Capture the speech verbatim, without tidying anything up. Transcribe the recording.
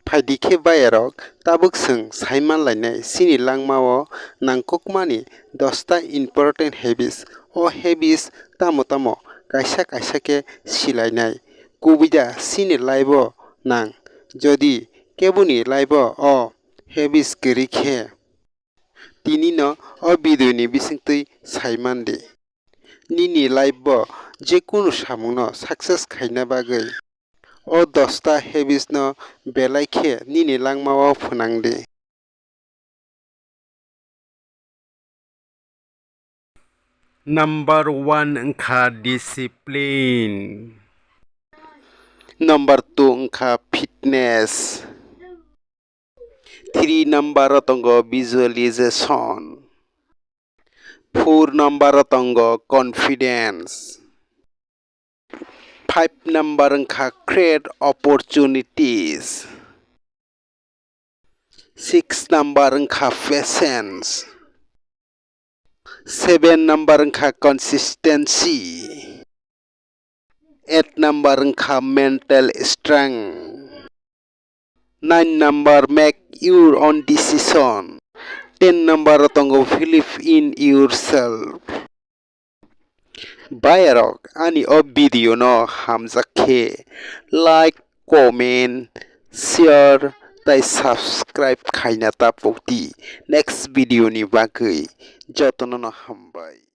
Phaidi khe bayarok, tabuk chwng saiman lainai chini langmao nangkukmani dosta important habits. O habits tamo tamo kaisa kaisa khe silainai. Kubui da chini life-o nang. Jodi keboni life-o o habits kwrwi khe, tini no o video ni bisingtwi saiman di. Nini life-o je kunu samungno success khaina bagwi o dosta habits no belai khe nini langmao phwnang di. Number one wngkha discipline. Number two wngkha fitness. Three number o tongo visualization. Four number o tongo confidence. Five number wngkha create opportunities. Six number wngkha patience. Seven number wngkha consistency. Eight number wngkha mental strength. Nine number, make your own decision. Ten number o tongo believe in yourself. Bayarok ani o video no hamjak khe like, comment, share tai subscribe khaina ta pokdi. Next video ni bagwi jotono no hambai.